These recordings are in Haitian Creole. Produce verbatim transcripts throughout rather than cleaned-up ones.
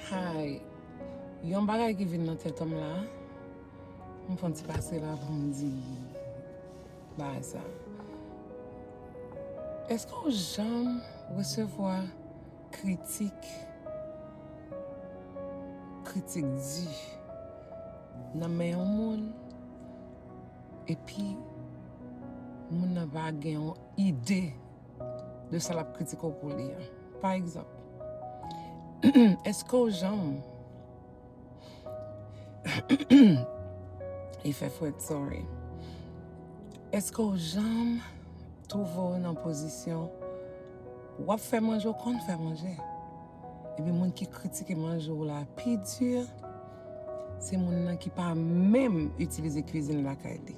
Hay, yon bagay ki vin nan tèt m la, m fè yon ti pase la pou m di bagay sa. Èske w janm resevwa kritik, kritik di nan men yon moun, epi moun nan pa gen yon ide de sa l ap kritike w pou li an? Pa egzanp, èske w janm e fè frèt, sorry. Èske w janm twouve w nan pozisyon w ap fè manje, w konn fè manje, epi moun ki kritike manje w la pi di, se moun nan ki pa menm itilize kwizin lakay li.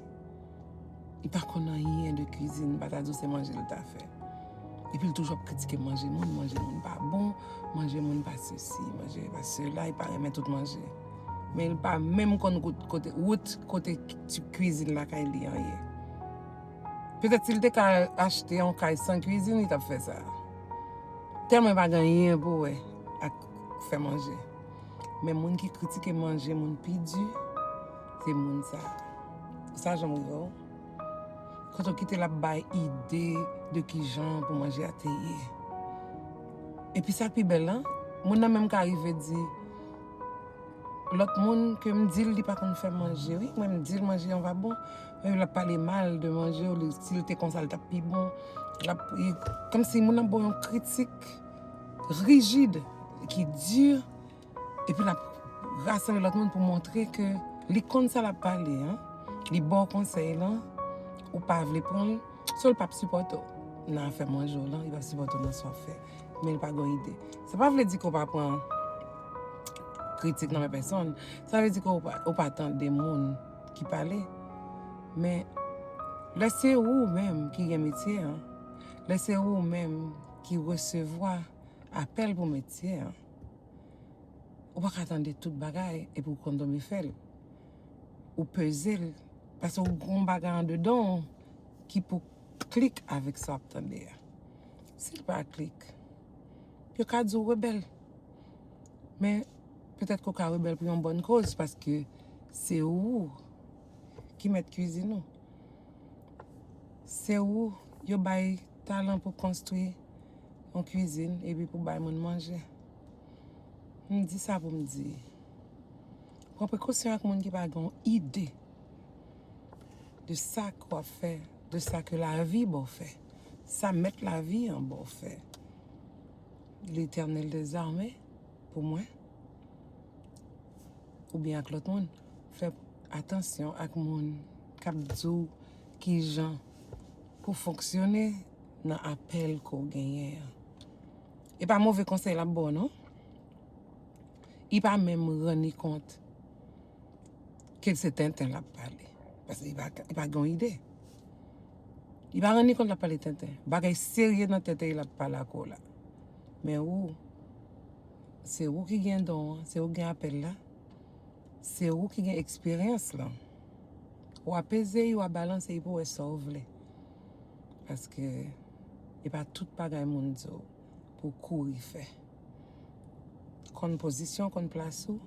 Li pa konn anyen de kwizin, m pa ta di w se manje l ta fè. Epi l toujou ap kritike manje moun, manje moun pa bon, manje moun pa sesi, manje pa sela, li pa renmen tout manje. Men li pa menm konn wout kote, wout kote ti kwizin lakay li an ye. Petèt si l te ka achte yon kay san kwizin, li t ap fè sa. Tèlman li pa gen anyen pou wè ak fè manje. Men moun ki kritike manje moun pi di, se moun sa. Sa janm rive w? Kote w kite l ap bay ide de kijan pou manje a te ye. Epi sa k pi bèl lan, moun nan menm ka rive di lòt moun ke m di l li pa konn fè manje, wi, mwen m di l manje an pa bon, men l ap pale mal de manje w, li, si l te konsa, l t ap pi bon. L ap, li, kòmsi moun nan ba w yon kritik rijid, ki di, epi l ap rasanble lòt moun pou montre ke li konn sa l ap pale an. Li ba w konsèy lan, ou pa vle pran l, so l p ap sipòte w nan afè manje w lan, li p ap sipòte w nan sa w ap fè. Men li pa gen ide. Sa pa vle di ke w pa pran kritik nan men pèsonn. Sa vle di ke w pa, w pa tande moun ki pale. Men lè se ou menm ki gen metye an, lè se ou menm ki resevwa apèl pou metye an, ou pa ka tande tout bagay epi w konn tonbe fè l. Ou peze l, paske w gen yon bagay andedan w ki pou klik avèk sa w ap tande a. Si l pa klik, yo ka di w rebèl. Men petèt ke w ka rebèl pou yon bòn koz, paske se ou ki mèt kwizin ou. Se ou yo bay talan pou konstwi yon kwizin epi pou bay moun manje. M di sa pou m di, pran prekosyon ak moun ki pa gen yon ide de sa ke w ap fè, de sa ke lavi ba w fè, sa mèt lavi an ba w fè. Letènèl dèzame pou mwen, oubyen ak lòt moun, fè atansyon ak moun k ap di w kijan pou fonksyone nan apèl ke w genyen an. E pa move konsèy l ap ba w, non. Li pa menm rann li kont ke se tenten l ap pale. Paske li pa, li pa gen yon ide. Li pa rann li kont l ap pale tenten. Bagay serye nan tenten li l ap pale ak ou la. Men ou, se ou ki gen don an, se ou ki gen apèl la, se ou ki gen eksperyans lan. W a peze li, w a balanse li pou w wè sa w vle. Paske e pa tout bagay moun di w pou w kouri fè. Konn pozisyon w, konn plas ou,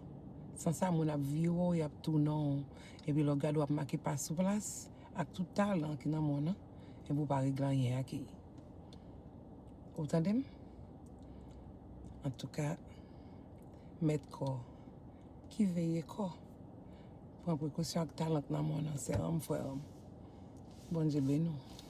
san sa moun ap vire w, y ap tounen w, epi lè w gade w ap make pa sou plas, ak tout talan ki nan men w nan, epi w pa regle anyen ak li. Ou tande m? Antouka, mèt kò ki veye kò. Pran prekosyon ak talan k nan men w nan, sè m, frè m. Bondye beni w.